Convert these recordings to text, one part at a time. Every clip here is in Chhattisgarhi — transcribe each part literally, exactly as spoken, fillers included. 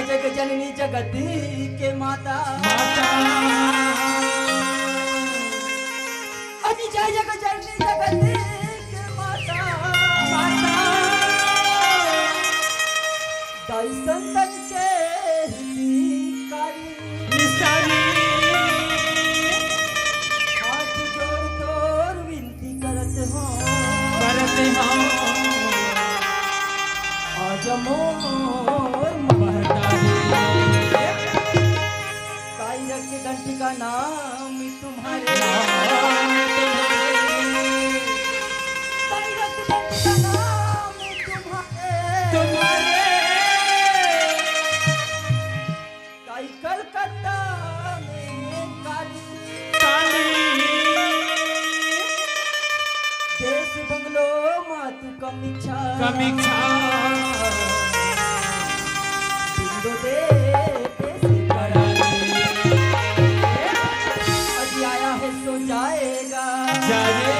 जग जननी जगत के माता। माता। अजी जय जग जननी जगत के माता। माता। दाई संतन के हितकारी। निस्तारी। हाथ जोड़ तोर विनती करत हो। करत हो। आज मोर महतारी। ताई रख के डंटी का नाम तुम्हारे। नाम तुम्हारे। ताई रख के डंटी का नाम तुम्हारे। तुम्हारे। ताई कलकत्ता में काली। काली। देश बंगलो मा तू कमीक्षा। कमीक्षा। बिंदो दे देश कराली। अजी आया है सो जाएगा। जाएगा।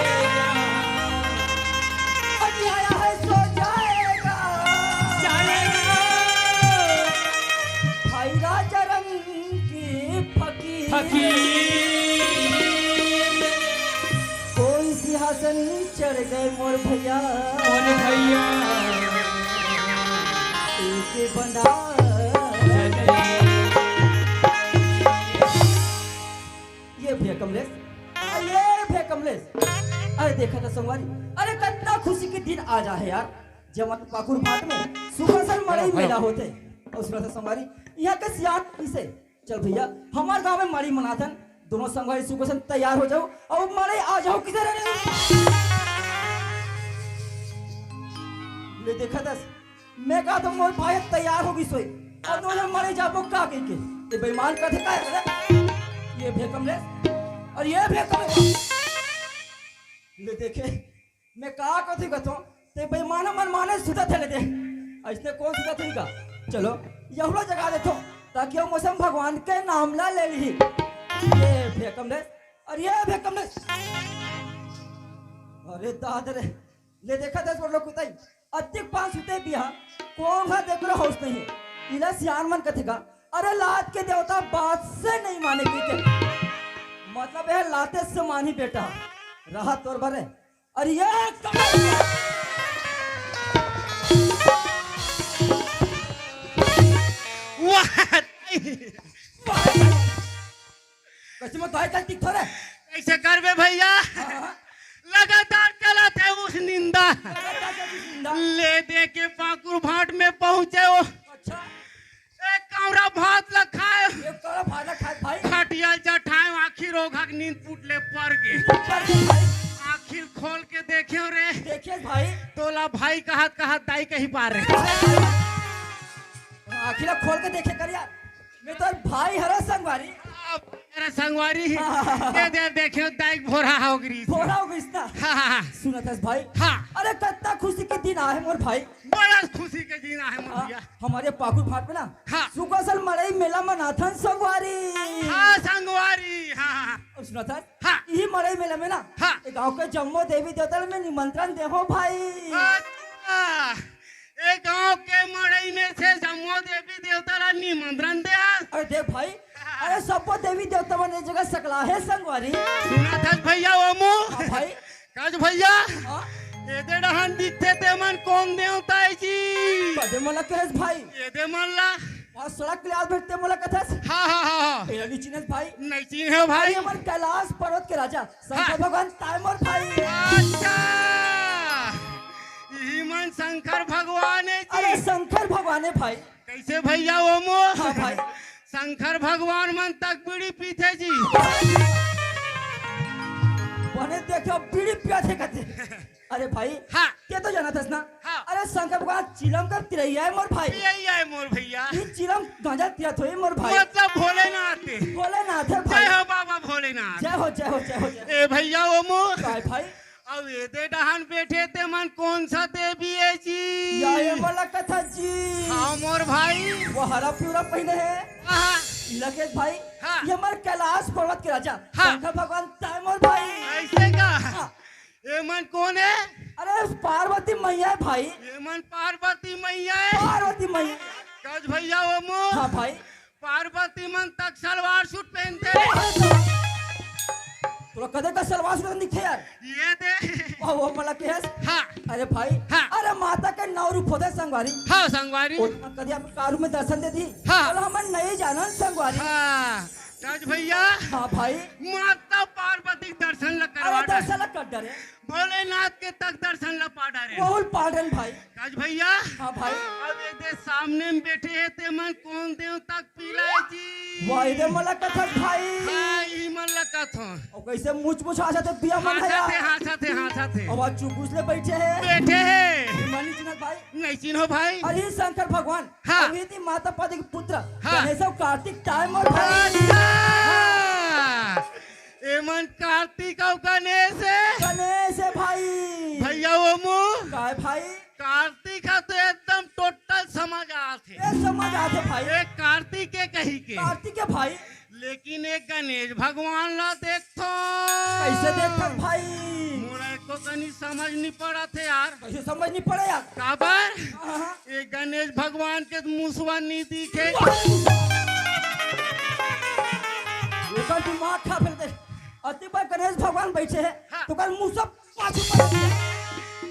अजी आया है सो जाएगा। जाएगा। भाई राजा रंग की फकीर। फकीर। कोई सिंहासन चढ़ गए मोर भैया। मोर भैया। एक बंदा चढ़ गए। ये भैया कमलेश, अरे ये भैया कमलेश, अरे देखा था संगवारी, अरे कितना खुशी के दिन आ जा है यार, जब हम पाकुर भाट में सुखा सन मड़ई हाँ, हाँ। मेला होते। और सुना था संगवारी, यहाँ के सियान इसे चल भैया, हमार गांव में मड़ई मनाथन, दोनों संगवारी सुबह से तैयार हो जाओ और मड़ई आ जाओ किधर रे? ले देखा दस, मैं कहा तो मोर भाई तैयार हो गई सोई, और दोनों मड़ई जाबो का कह के, ये बेईमान कथे का है रे? ये भैया कमलेश, और ये भैया कमलेश। ले देखे, मैं का कथी कथो, ते बेईमान मन माने सुतत हे ले दे। ऐसने कौन सुतत हे का? चलो, यहुला जगा देथो, ताकि वो मौसम भगवान के नाम ला ले ली। ये भैया कमलेश, अरे ये भैया कमलेश। अरे दाद रे, ले देखा दस बड़ लोग कुताई, अतिक पास सुते बिया, कौन सा देख लो होश नहीं है। इला सियान मन कथे का, अरे लात के देवता बात से नहीं माने की के। मतलब है लाते से मानी बेटा, रहा तोर बरे। अरे ये कमल वाह! कैसे मत भाई कल टिक थोड़े? कैसे करबे भैया? हाँ, हाँ। लगातार चलत हे उस निंदा। लगातार चलत उस निंदा। ले दे के पाकुर भाट में पहुंचे वो। अच्छा। एक कौरा भात ला खाए। एक कौरा भात ला खाए भाई। खटिया जठाए आखिर ओघक नींद पुट ले पर गे। पर गे भाई। आखिर खोल के देखे रे। देखे भाई। तोला भाई कहत कहत दाई कही पारे। आखिर खोल के देखे कर यार। मैं तो भाई हरा संगवारी। अब मेरा संगवारी। हाँ, हाँ, हाँ। दे दे देखे दाई भोरा हो गई। भोरा हो गई ना। हाँ, हाँ, हाँ। सुनत हस भाई। हाँ। अरे कितना खुशी के दिन आहे मोर भाई। बड़ा खुशी के दिन आहे मोर हाँ, भैया। हमारे पाखुर भाट पे ना हाँ। सुखा सन मड़ई मेला मनाथन संगवारी। हाँ, संगवारी। हाँ, हाँ, हाँ। और सुनत हस? हाँ। यही मड़ई मेला में ना हाँ। ए गांव के जम्मो देवी देवता ल मैं निमंत्रण दे हो भाई। अच्छा। ए गांव के मड़ई में से जम्मो देवी देवता ला निमंत्रण दे। अरे देख भाई, हाँ। अरे सबो देवी देवता मन ए जगह सकला हे संगवारी। सुनत हस भैया ओमू? हाँ भाई। कस भैया, हाँ? एदे डहन दिखथे ते मन कोन देवता हे जी? बदे मन ला कहेस भाई। एदे मन ला? वहाँ सड़क के आज भेजते मन ला कथस। हाँ, हाँ, हाँ, हाँ। एला नहीं चिन्हस भाई। नहीं चिन्हे भाई। अरे हमर कैलाश पर्वत के राजा शंकर हाँ। भगवान ताय मोर भाई। अच्छा, यही मन शंकर भगवान हे जी। अरे शंकर भगवान हे भाई। कैसे भैया ओमू? हाँ भाई। शंकर भगवान मन तक बीड़ी पीथे जी। बने देखो बीड़ी पियाथे कथे। अरे भाई, हाँ। ते तो जानत हस ना? हाँ। अरे शंकर भगवान चिलम कर तिरैया हे मोर भाई। तिरैया हे मोर भैया। ये चिलम गांजा तिरत होई मोर भाई। मतलब भोलेनाथ हे। भोलेनाथ हे भाई। जय हो बाबा भोलेनाथ। जय हो, जय हो, जय हो, जय हो। ए भैया ओमू। काय भाई? अब एदे डहन बैठे ते मन कौन सा देवी हे जी? या ये वाला कथा जी। हाँ मोर भाई। वो हरा पिवरा पहिने हे। हाँ। लगे भाई, हाँ। ये हमर कैलाश पर्वत के राजा हाँ। शंकर भगवान ताय मोर भाई। ऐसे का? हाँ। ए मन कोन हे? अरे पार्वती मैया हे भाई। ए मन पार्वती मैया हे। पार्वती मैया। कस भैया, वो मो हाँ भाई। पार्वती मन तक सलवार सूट पहनथे। तोला कदे का सलवार सूट दिखे यार? ये दे। वाह, वो मला केस। हाँ। अरे भाई। हाँ। अरे माता के नौ रूप होथे संगवारी। हाँ, संगवारी। ओ, कदे आप कारू में दर्शन दे दी। हाँ। बोला, हमन नहीं जानन संगवारी। हाँ। कस भैया। हाँ भाई। माता पार्वती के दर्शन ल करवा अरे दर्शन डारे। ल कर डारे। भोलेनाथ के तक दर्शन ल पा डारे। बहुत पाटन भाई। कस भैया। हाँ भाई। अब ये दे सामने में बैठे हे ते मन कोन देवता के पिला हे जी? वाह, ये दे मला कथस भाई। हाँ, ई मन ल कथों। अउ कइसे मुच मुच हाँसथे पिया मन हे हाँसथे, यार। हाँसथे, हाँसथे। अउ आज चुकुस ले बैठे हे। बैठे हे। ये मन नहीं चिन्हत भाई। नहीं चिन्हों भाई। अरे शंकर भगवान। हाँ। अउ ये दे माता पार्वती के पुत्र। हाँ। गणेश अउ कार्तिक टाइम और भाई। अच्छा। एमन कार्तिक अउ गणेश हे। गणेश हे भाई। भैया वो मो। काय भाई? कार्तिक ह तो एकदम टोटल समझ आथे। ये समझ आथे भाई। ये कार्तिक हे कही के। कार्तिक हे भाई। लेकिन ये गणेश भगवान ला देखथों। कइसे देखथस भाई? मोला एको कनी समझ नहीं पड़त हे यार। कइसे समझ नहीं पड़े यार? काबर? हाँ, हाँ। ये गणेश भगवान के मुसवा नहीं दिखे। ओकर दिमाग खा फेर दे। अति बार गणेश भगवान बैठे हे, हाँ। तो कल मुसवा पाछू पड़ गया।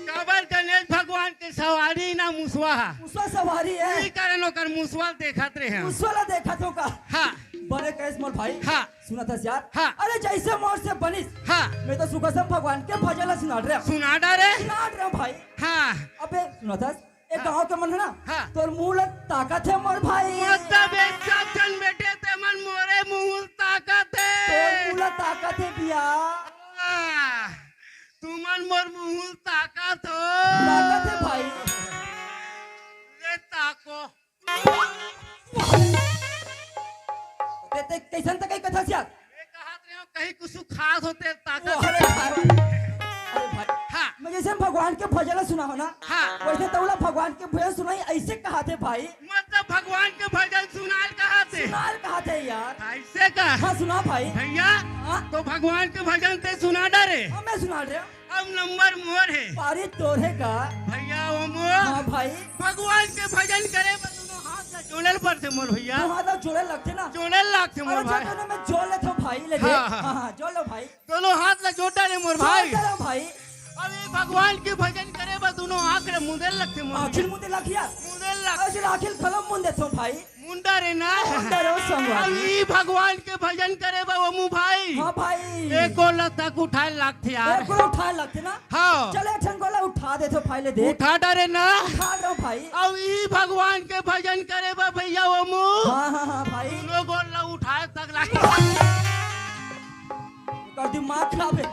काबर गणेश भगवान के सवारी ना मुसवा हा। मुसवा सवारी हे। ई कारण ओकर मुसवा देखत रहे हम। मुसवा ला देखत हो का? हाँ। बड़े कइसे मोर भाई। हाँ। सुनत हस यार। हाँ। अरे जइसे मोर से बनिस। हाँ। मैं तो सुखसम भगवान के भजन ला सुना रहे। सुना डारे। सुना रहे भाई। हाँ। अबे सुनत हस, एक हाँ। गाँव के मन हे ना, हाँ। तोर मुँह ला ताकत हे मोर भाई। मतलब एक साथ जन बैठे ते मन मोरे मुँह ला ताकत हे। तोर मुँह ला ताकत हे भैया। हाँ। तुमन मोर मुँह ला ताकत हो। ताकत हे भाई। ले ताको। ते, ते कइसन तक कथस यार? मैं कहत रहे हूँ, कहीं कुछ खास होते ताकत। अरे भाई, अरे भाई। हाँ। मैं जइसे भगवान के भजन सुनाहूँ ना, हाँ। वइसे तोला भगवान के भजन सुनाही, अइसे कहत हे भाई। मतलब भगवान के भजन सुनाय ल कहत हे। सुनाय ल कहत हे यार। अइसे का? हाँ, सुना भाई। भैया, हाँ। तो भगवान के भजन ते सुना डारे। हाँ, मैं सुना रहे हूँ। अब नंबर मोर हे। पारी तोर हे का? भैया, वो मोर। हाँ भाई। भगवान के भजन करे बर दोनों हाथ ला जोड़े ल परथे मोर भैया। दोनों हाथ ला जोड़े ल लगथे ना? जोड़े ल लगथे मोर अरे, भाई। दोनों में जोड़ लेथों भाई, ले दे। हाँ, हाँ। हाँ, हाँ, जोड़ लो भाई। दोनों हाथ ला जोड़ डारे मोर भाई। जोड़ डारे भाई। अब ये भगवान के भजन करे बर दोनों आँख ला मूंदे ल लगथे मोर आँखी भैया। मूंदे ल लगही यार। मूंदे ल लगथे। अरे, आँखी ल घलो मूंद देथों भाई। मूंद डारे ना। मूंद डारे हो संगवारी। अब ई भगवान के भजन करे बर वो मू भाई। हाँ भाई। एक गोड़ ला तक उठाय ल लगथे यार। एक गोड़ उठाय ल लगथे ना? हाँ। चल एक ठन गोड़ ला उठा देथों भाई, ले दे। उठा डारे ना। उठा रहे हूँ भाई। अब ई भगवान के भजन करे बर भैया वो मू। हाँ, हाँ, हाँ भाई। दोनों गोड़ ला उठाय तक लगथे। कर दिमाग खराब हे।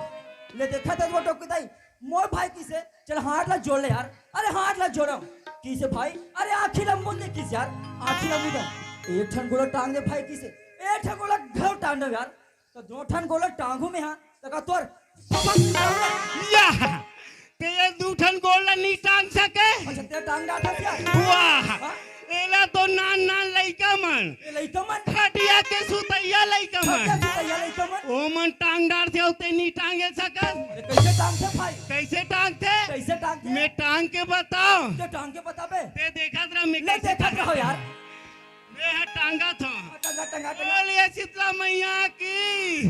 ले देखा था वो टोकदाई। मोर भाई किसे, चल हाथ ला जोड़ ले यार। अरे हाथ ला जोड़ो। किसे भाई? अरे आँखी ला मूंद दे किसे यार। आँखी ला मूंद दे। एक ठन गोड़ ला टांग दे भाई किसे। एक ठन गोड़ ला घलो टांग दे यार। तो दो ठन गोड़ ला टांगू मैं हाँ। तो का तोर या, ते ये दू ठन गोड़ ला नहीं टांग सके। अच्छा, ते टांग डालत हस यार। वाह। हाँ? एला तो नान नान लइका मन, ए लइका मन। खटिया के सुतइया लइका मन। खटिया सुतइया लइका मन। ओ मन टांग डारथे, अउ ते नी टांगे सकस। अरे कइसे टांगथे भाई? कइसे टांगथे? कइसे टांगथे? मैं टांग के बताओ। ते टांग के बताबे? ते देखत रह, मैं ले कइसे देखत टांगत रहो यार। मैं ह टांगत हूँ। टंगा, टंगा, टंगा। बोलिए शीतला मैया की। जय।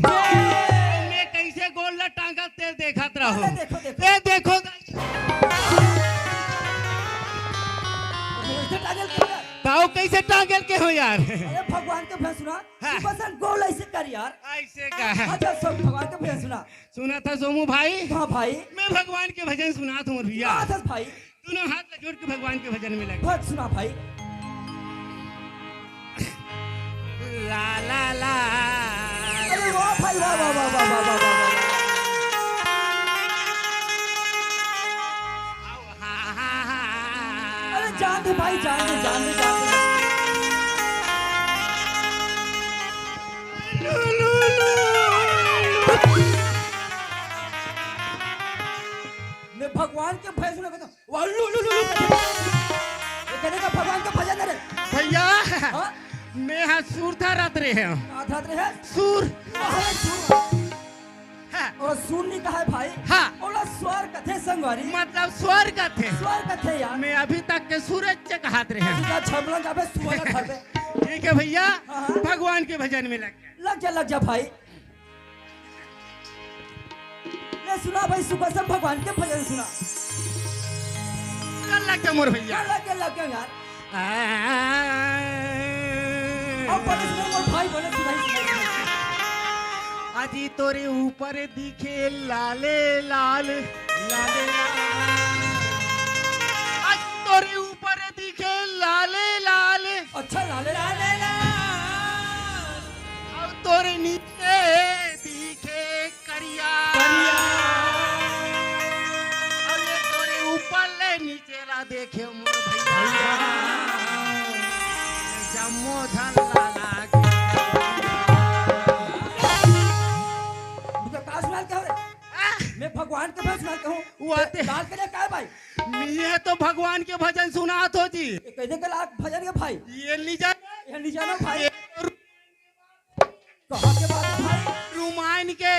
मैं कइसे गोड़ ला टांगत ते देखत रहो। अरे देखो, देखो। ए देखो। ऐसे टांगल के यार। ताऊ कइसे टांगल के हो यार? अरे भगवान के भजन सुना। हाँ। तू बस गोड़ ऐसे कर यार। ऐसे का? अच्छा, सब भगवान के भजन सुना। सुना था सोमू भाई? हाँ भाई। मैं भगवान के भजन सुना था मोर भैया। सुना था भाई। दोनों हाथ ला जोड़ के भगवान के भजन में लग। भजन सुना भाई। ला, ला, ला। अरे वाह भाई, वाह, वाह। हाँ, हाँ, हाँ, हाँ। अरे जान दे भाई, जान दे, जान दे, जान दे। लू, लू, लू। मैं भगवान के भजन सुना के तो वाह, लू, लू, लू, लू। ये कहने का भगवान का भजन है रे। भैया, हाँ? मैं हा सुर धरत रहे हूँ। का धरत रहे? सुर। वाह, सुर। हाँ। और सुर नहीं कहा है भाई। हाँ। ओला स्वर का। थे संगवारी। मतलब स्वर कथे। स्वर कथे यार। मैं अभी तक के सूरज चे कहात रहे। सीधा छमला जाबे, सुअर ला धरबे। ठीक है भैया, हाँ, हाँ। भगवान के भजन में लग गया। लग जा, लग जा भाई। ले सुना भाई, सुखसन भगवान के भजन सुना। लग गया मोर भैया। लग गया, लग गया यार। आ। अब बने सुनाई मोर भाई, बने सुनाई, सुनाई, सुनाई। अजी तोरे ऊपर दिखे लाले लाल, लाले लाल। अजी तोरे ऊपर दिखे लाले लाल। अच्छा, लाले लाल। लाले लाल। अउ तोरे नीचे दिखे करिया। करिया। अउ ये तोरे ऊपर ले नीचे ला देखे मोर भैया। भैया। जम्मो झन ला लागे। मुझे का सुनाल के हो रे? आ? मैं भगवान के भजन सुनाल के हूँ। वो आते। लाल के लिए का है भाई? मैं तो भगवान के भजन सुनात हो जी। ये कैसे के लाल भजन के भाई? ये लीजा। ये लीजा ना भाई। ये कहाँ के बात है भाई? रुमायन के।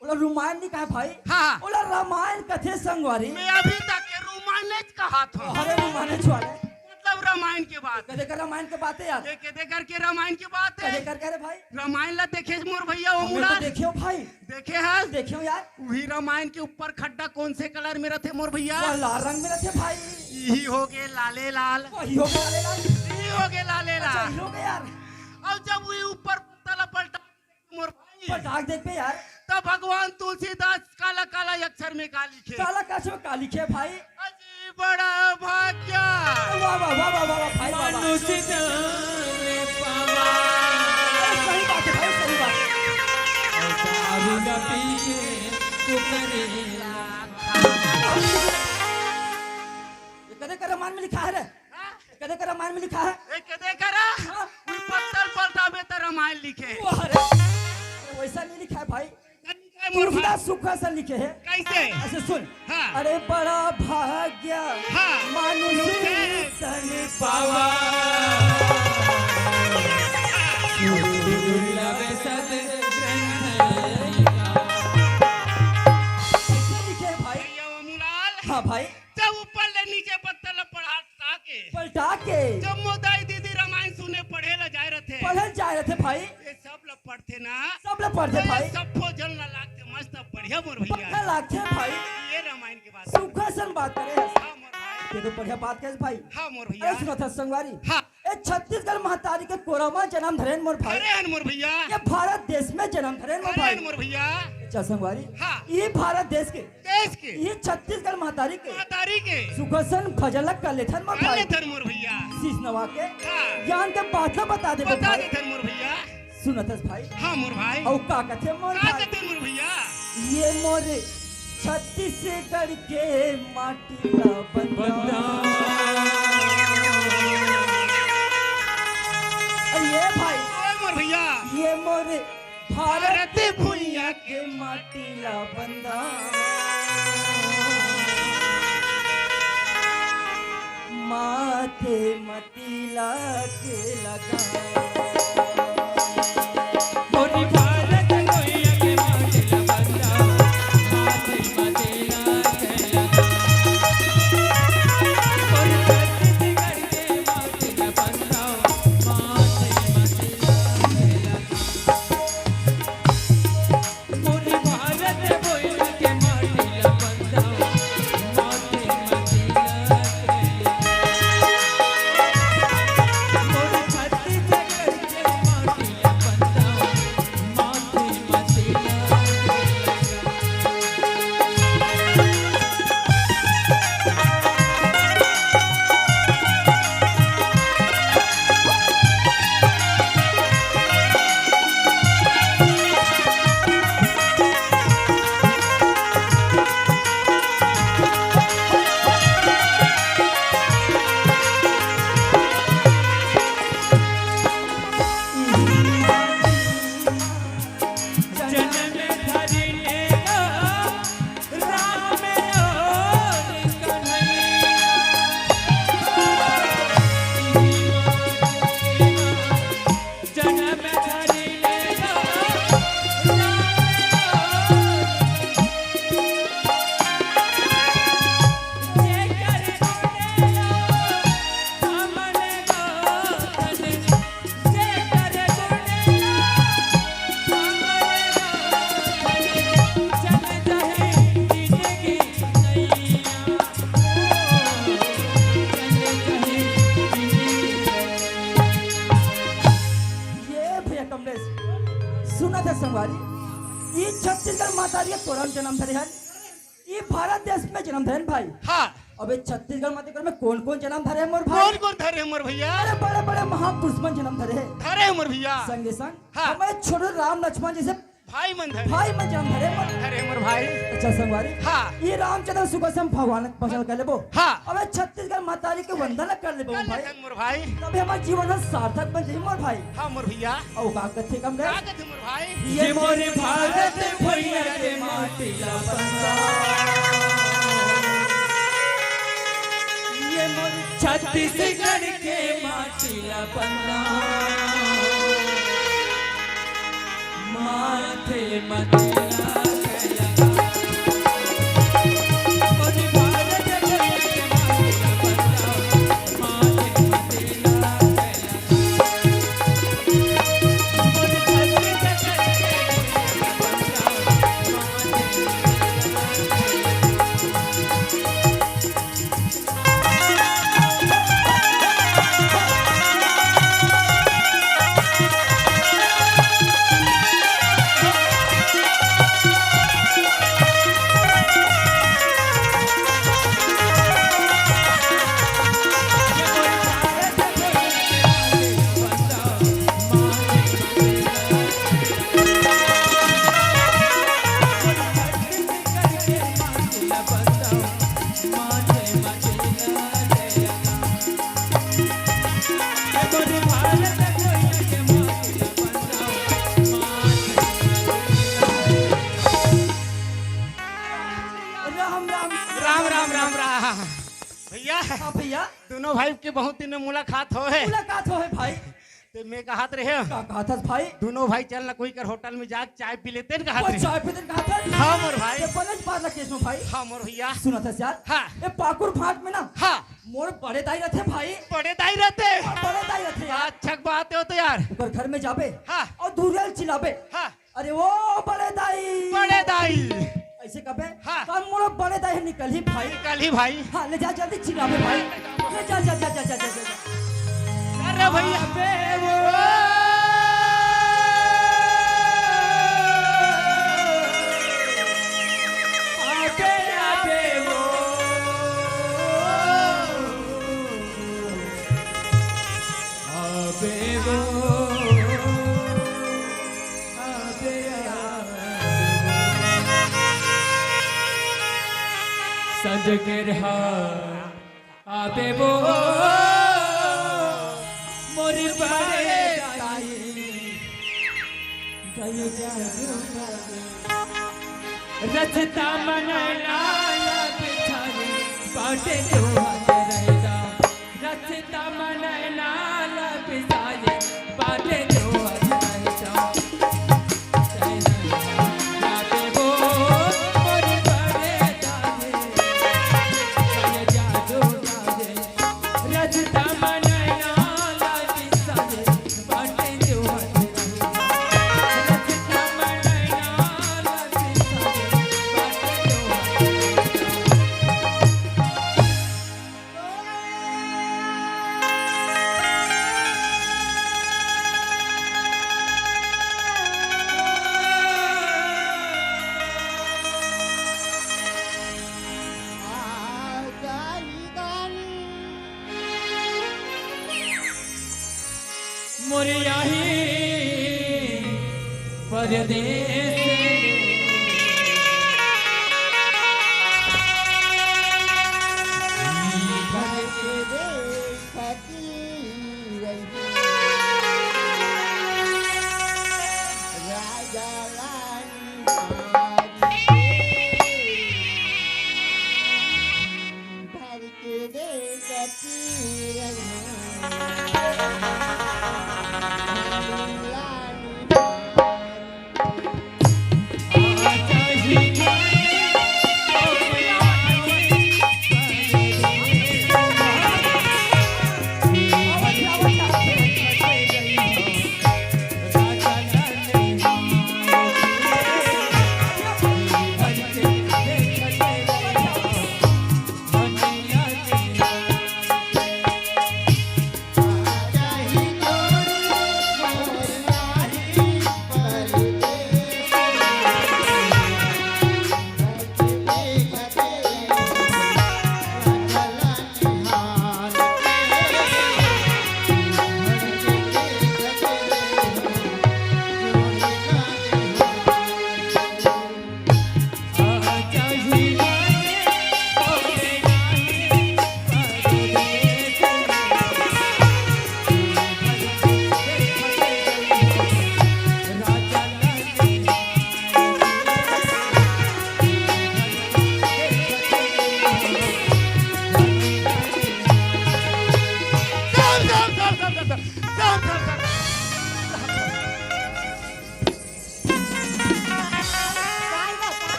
ओला रुमायन नहीं कहा भाई। हाँ। ओला रामायण कथे संगवारी। मैं अभी तक के रुमायन नहीं कहा था। अरे रुमायन वाले। मतलब रामायण के बात। कदे कर रामायण के बात है यार। ये कदे करके रामायण की बात है। कदे करके रे भाई। रामायण ला देखे मोर भैया वो हमें तो मुराद। देखियो भाई। देखे हस? देखियो यार। वही रामायण के ऊपर खड्डा कौन से कलर में रथे मोर भैया? वो लाल रंग में रथे भाई। यही हो गए लाले लाल। वही हो गए लाले लाल। यही हो गए लाले अच्छा, लाल। यही हो गए यार। और जब वही ऊपर पत्ता ला पलटा मोर भाई। पलटा के देख पे यार। तब भगवान तुलसीदास काला काला अक्षर में का लिखे? काला अक्षर में का लिखे भाई? अजी बड़ा भाग्य। वाह, वाह, वाह, वाह, वाह, वाह, भाई, वाह, वाह। मनुष्य तन पावा। ए, सही बात है भाई, सही बात है। और दारू न पी के तू करेला। ये कदे का रामायण में लिखा है रे? हाँ? ये कदे का रामायण में लिखा है? ये कदे का रा? हाँ? कोई पत्तल पलटा में तो रामायण लिखे। वाह रे। अरे वैसा नहीं लिखा है भाई। कहीं का मोर तुलसीदास भाई। सुखा सा लिखे है। कैसे? ऐसे सुन। हाँ। अरे बड़ा भाग्य हाँ। मानुष तन पावा। दुर्लभ सद ग्रंथ का। ऐसे लिखे है भाई। भैया वो मुलाल। हाँ भाई। जब ऊपर ले नीचे पत्तल पढ़ा ताके। पलटा के। जब मोदाई दीदी रामायण सुने पढ़े ला जाए रथे। पढ़े जाए रथे भाई। ये सब ला पढ़थे ना। सब ला पढ़थे तो ये भाई। सब फौजन ला लागथे मस्त बढ़िया मोर भैया। पक्का लागथे भाई। ये रामायण के बात। सुखा सन बात करे। हाँ मोर भाई। ये तो बढ़िया बात कहे भाई। हाँ मोर भैया। अरे सुना था संगवारी। हाँ। ए छत्तीसगढ़ महतारी के कोरा मा जन्म धरेन मोर भाई। अरे हन मोर भैया। ये भारत देश में जन्म धरेन मोर अरे भाई। हन मोर भैया। अच्छा संगवारी। हाँ। ये भारत देश के देश के। ये छत्तीसगढ़ महतारी के। महतारी के। सुखसन भजन ला कर लेथन मोर कर भाई। लेथन मोर भैया। शीश नवा के। हाँ। ज्ञान के बात ला बता दे बता भाई। देथन मोर भैया। सुनत हस भाई। हाँ मोर भाई। अउ का कथे मोर का भाई? कथे मोर भैया? ये मोर छत्तीसगढ़ के माटी ला बंदा। बंदा। अरे ये भाई। ओए मोर भैया। ये मोर भारत भुइयां के माटी ला बंदा, माथे म तिलक लगा। मोरी भारत भुइयां के माटी ला बंदा, माथे म तिलक लगा। मोरी छत्तीसगढ़ के माटी ला बंदा, माथे म तिलक लगा। मोर भारत भुइयां के माटी ला बंदा, माथे म तिलक। मोर छत्तीसगढ़ ये छत्तीसगढ़ महतारी के कोरा म जन्म धरे हन, ये भारत देश में जन्म धरे हन भाई। हाँ। अबे छत्तीसगढ़ महतारी के कोरा म कोन कोन जन्म धरे हे मोर भाई? कोन कोन धरे हे मोर भैया? अरे बड़े बड़े महापुरुष मन जन्म धरे हे। धरे हे मोर भैया। संगे संग हाँ। हमर छोटे राम लक्ष्मण जैसे भाई मन धरे। भाई मन जन्म धरे मोर। धरे मोर भाई। अच्छा संगवारी। हाँ। ये रामचंद्र सुख से हम भगवान के भजन कर लेबो। हाँ। अबे छत्तीसगढ़ महतारी के वंदन कर लेबो कर भाई। लेथन मोर भाई। तबे हमर जीवन ह सार्थक बन जाही मोर भाई। हाँ मोर भैया। अउ का कथे कम का गए? कथे मोर भाई? ये मोर भारत भैया के माटी ला बंदा। ये मोर छत्तीसगढ़ के माटी ला बंदा। माथे मतिला गया। मोर भारत भैया के माटी ला बंदा। माथे मतिला गया। राम राम। राम राम राम राम। भैया, हाँ भैया। दोनों भाई के बहुत दिन में मुलाकात होहे। मुलाकात होहे भाई। ते मैं कहत रहेंव। का कहत हस भाई? दोनों भाई चल ना कोई कर होटल में जाके चाय पी लेतेन कहत वो रहेंव। चाय पीतेन कहत हस? हाँ मोर भाई। ये बनेच बात ला केस में भाई। हाँ मोर भैया। सुनत हस यार? हाँ। ये पाकुर फाट में ना हाँ। मोर बड़े दाई रथे भाई। बड़े दाई रथे? हाँ, बड़े दाई रथे यार। अच्छा बात हे वो तो यार। ओकर घर में जाबे हाँ। अउ दूरिहा ले चिल्लाबे। हाँ। अरे ओ बड़े दाई। बड़े दाई। अइसे कबे? हाँ। त मोर बड़े दाई निकलही भाई। निकलही भाई। हाँ, ले जा जल्दी चिल्लाबे भाई। ले जा, जा, जा। अरे भैया। अबे वो। अबे, अबे वो। अबे वो। अबे आ। सज के रहा। अबे वो मोर बड़े दाई, गयो जादू करे। रचता मन लाल बिछाए, बाटे जो हाथ रहता। रचता मन लाल बिछाए, बाटे जो हाथ रहता। मोर आही परदेस ले। घर के देखती रही। राजा रानी हमारी। भर के देखती रही। रानी हमारी।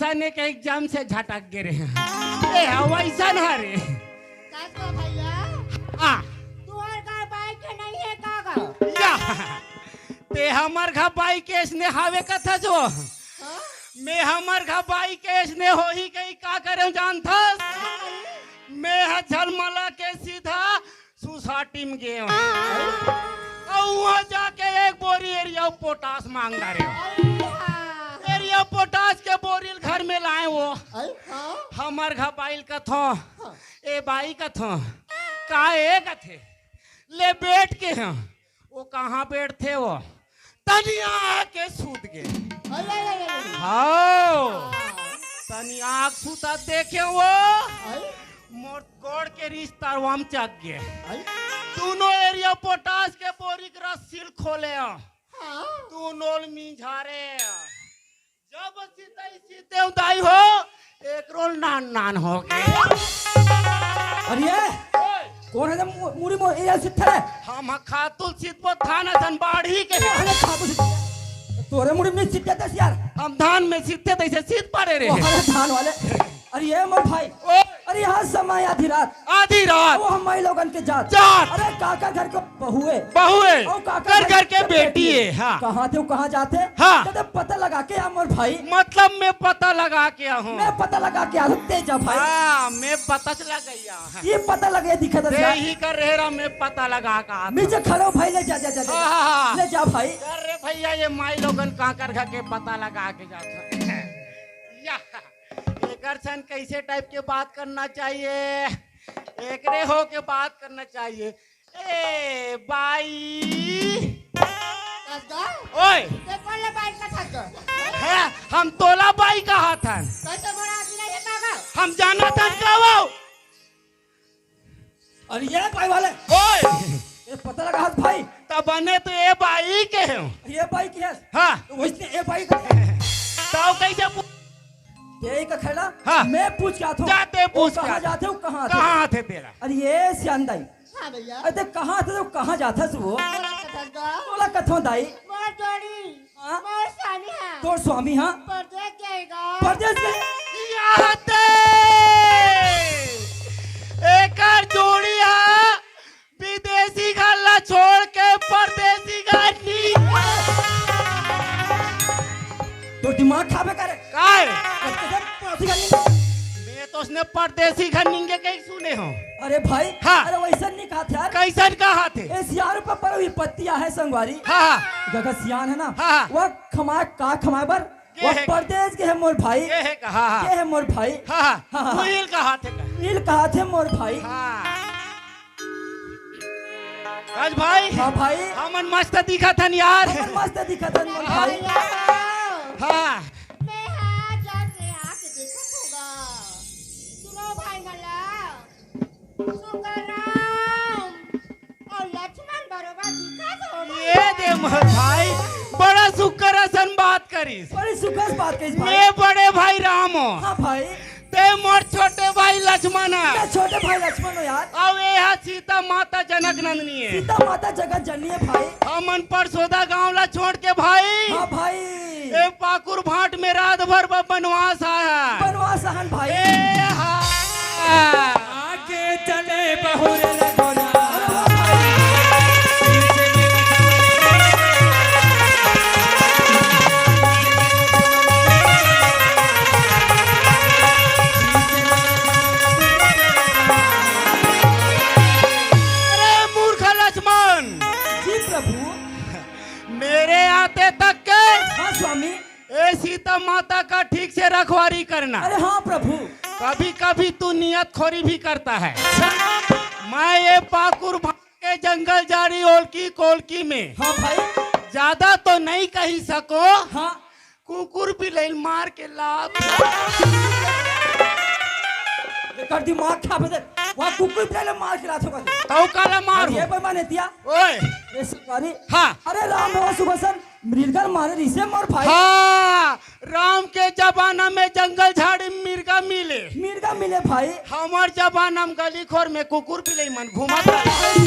अने के एग्जाम से झटक गे रहे। ए, हाँ, वैसन हरे। सच में भैया? हाँ। तुहर घर बाइक के नहीं है का गा? या, ते हमर घर बाइक के इसने हावे कथस वो। हाँ? मैं हमर घर बाइक के इसने होही कही का करे जानथस? हाँ भाई। मैं ह झलमला के सीधा सोसाइटी में गए हूँ। अउ वहाँ जाके एक बोरी यूरिया पोटाश मांग डारे हूँ। अरे हाँ। यूरिया पोटाश के बोरी ल घर में लाए वो। अरे हाँ। हमर घर बाइल कथो, हाँ। ए बाई कथो, का ए कथे, ले बैठ के हैं। वो कहाँ बैठथे वो? तनिया के सूत गे। अरे, अरे, अरे, अरे। हाँ। हाँ। तनिया के सूता देखे वो। अरे। मोर गोड़ के रिश्ता रवाम चक गे। अरे। दोनों यूरिया पोटाश के बोरी के रस्सी ल खोले। हाँ। दोनों ल मिंझारे। जब सीतई सीते उदाई हो, एक रोल नान नान हो गए। अरे ये ओए, कौन है जब मु-, मुड़ी मो-, ये सीते है? हम खातुल सीतबो थाना सन बाढ़ी के। अरे खातुल सीते, तोरे मुड़ी में सीते दस यार। हम धान में सीते तैसे सीत पड़े रहे। अरे धान वाले। अरे ये मोर भाई। ओ। अरे यहाँ समय आधी रात। आधी रात। वो हमारे लोगन के जात। जात। अरे काका घर के बहुए। बहुए। और काका घर, घर के बेटी है, हाँ। कहाँ थे, कहाँ जाते? हाँ। कदे पता लगा के आ मोर भाई। मतलब मैं पता लगा के आ हूँ। मैं पता लगा के आ हूँ, तेजा भाई। हाँ, मैं पता लगा गया। ये पता लगे दिखत है ते यार। ही कर रहे रहा, मैं पता लगा के आ। नीचे खड़ो भाई, ले जा, जा, जा, जा। हाँ, हाँ, हाँ। ले जा भाई। कर रे भैया, ये माई लोगन काकर घर के पता लगा के जाता। या, एकर सन कैसे टाइप के बात करना चाहिए? एकरे हो के बात करना चाहिए। ए बाई। कसगा? ओए। ते कोन ले बाई कथस गा? है, हम तोला बाई कहाथन। कैसे मोर आदमी नहीं है काका? हम जानथन का वो? अरे ये बाई वाले। ओए। ये पता लगा हाथ भाई। तब बने तो ए बाई के हो। ये बाई के है? हाँ। तो वैसे ए बाई का। तो कैसे पू- ये का खड़ा? हाँ। मैं पूछ के आथो। जाते पूछ के कहाँ आथो। जाते हो, कहाँ आथो? कहाँ आथे तेरा? अरे ये सियान दाई। हाँ भैया। अरे ते कहाँ आथे तो कहाँ जाथस वो? बोला कथन का? बोला कथो दाई। मोर जोड़ी। हाँ? मोर स्वामी हाँ। तोर स्वामी हाँ? परदेस गए गा। परदेस गए? याते! एकर जोड़ी हाँ, विदेशी घर ला छोड़ के परदेसी घर नी। तो दिमाग खाबे करे। काय? कैसे परदेसी घर नी? मैं तो उसने परदेसी घर निंगे कहीं सुने हो। अरे भाई, हाँ। अरे वैसन नहीं कहा थे यार। कैसन कहा थे? ए सियार पर, पर विपत्ति आहे संगवारी। हाँ, हाँ। जगह सियान है ना, हाँ, हाँ। वह खमाए का खमाए बर, ये वह है। परदेस के है मोर भाई। ये है कहा, हाँ। ये है मोर भाई। हाँ, हाँ। हाँ, हाँ। वो इल कहा थे का? इल कहा थे मोर भाई। हाँ। राज भाई, हाँ भाई। हमन मस्त दिखत हन यार। हमन मस्त दिखत हन मोर भाई। भैया। हाँ। मैं हाँ जब ले आके देखत होगा। सुनो भाई मला। सुकराम और लक्ष्मण बरोबर दिखत होगा। ये दे मोर भाई, बड़ा सुकर असन बात करिस। बड़ी सुकर बात करिस भाई। मैं बड़े भाई राम हो। हाँ भाई। ते मोर छोटे भाई लक्ष्मण है। मैं छोटे भाई लक्ष्मण हो यार। अउ ए हा सीता माता जनक नंदनी है। सीता माता जगत जननी है भाई। हमन परसोदा गांव ला छोड़ के भाई। हाँ भाई। ए पाकुर भाट में रात भर ब-, बनवास आया। बनवास आहन भाई। ए हा। आगे चले बहुरे लगोरा। अरे मूर्ख लक्ष्मण, जी प्रभु। मेरे आते तक के हाँ स्वामी। ए सीता माता का ठीक से रखवारी करना। अरे हाँ प्रभु। कभी कभी तू नियत खोरी भी करता है। मैं ये पाकुर भाग के जंगल झाड़ी ओलकी कोलकी में हाँ भाई। ज्यादा तो नहीं कही सको। हाँ। कुकुर बिलैल मार के लात। एकर दिमाग खराब है। वहाँ कुकुर बिलैल मार के लात होगा। तौ काला मार अरे हो? ये बेईमान है दिया। ओए। ये शिकारी। हाँ। अरे राम हो सुबह सन मृगल मारे रिसे मोर भाई। हाँ, राम के जमाना में जंगल झाड़ी मिर्गा मिले। मिर्गा मिले भाई। हमर जमाना में गली खोर में कुकुर बिलई मन घूमत रहे।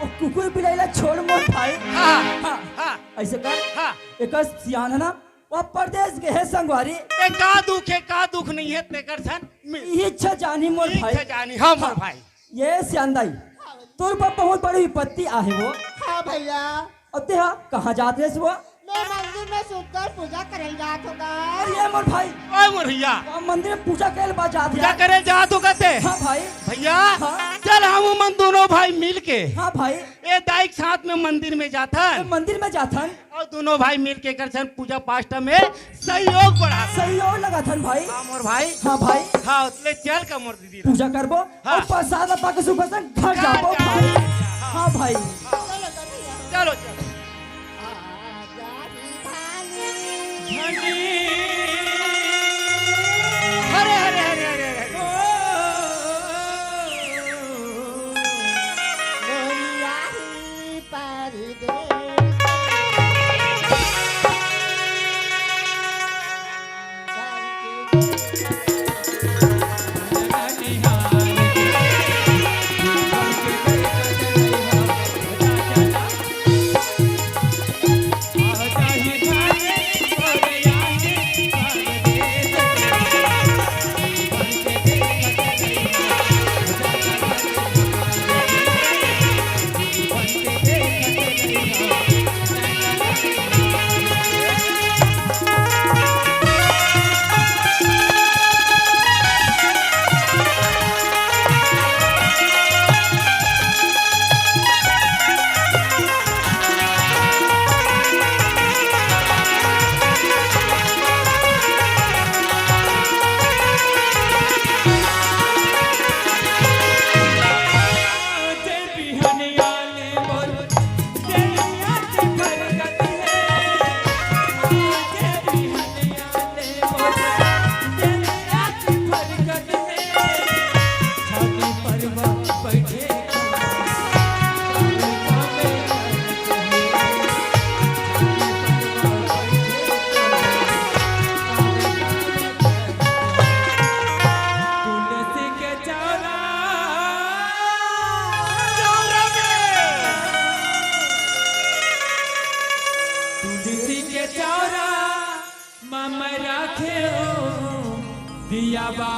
ओ कुकुर बिलई ला छोड़ मोर भाई। हाँ, हाँ। हाँ। ऐसे कर। हाँ। एक सियान है ना, वो परदेस गे हे संगवारी। ते का दुख हे, का दुख नइ हे, तेकर झन मिल। इही इच्छा जानी मोर भाई। इच्छा जानी, हाँ, मोर भाई। ये सियान दाई, तोर ऊपर बहुत बड़ी विपत्ति आहे वो। हाँ भैया। अब ते हा कहाँ जात रेहेस वो? मैं मंदिर में सुंदर पूजा करे जात हों गा। अरे ये मोर भाई। ओए मोर भैया। वो मंदिर में पूजा करे बर जात पूजा हे। करे जात हों गा ते? हाँ भाई। भैया, हाँ। चल हम मन दोनों भाई मिल के हाँ भाई। ए दाई के साथ में मंदिर में जाथन। मंदिर में जाथन। अउ दोनों भाई मिल के एकर झन पूजा पाठ में सहयोग बढ़ा। सहयोग लगाथन भाई। हाँ मोर भाई। हाँ भाई। हाँ, ले चल का मोर दीदी। पूजा करबो हाँ। अउ प्रसाद ला पाके सुख से घर चल, जाबो चल, भाई। चल, हाँ। हाँ भाई। चलो, चलो। हरे, हरे, हरे, हरे, हरे। तुलसी के चौरा, तुलसी के चौरा मा मैं राखे हो दिया बा।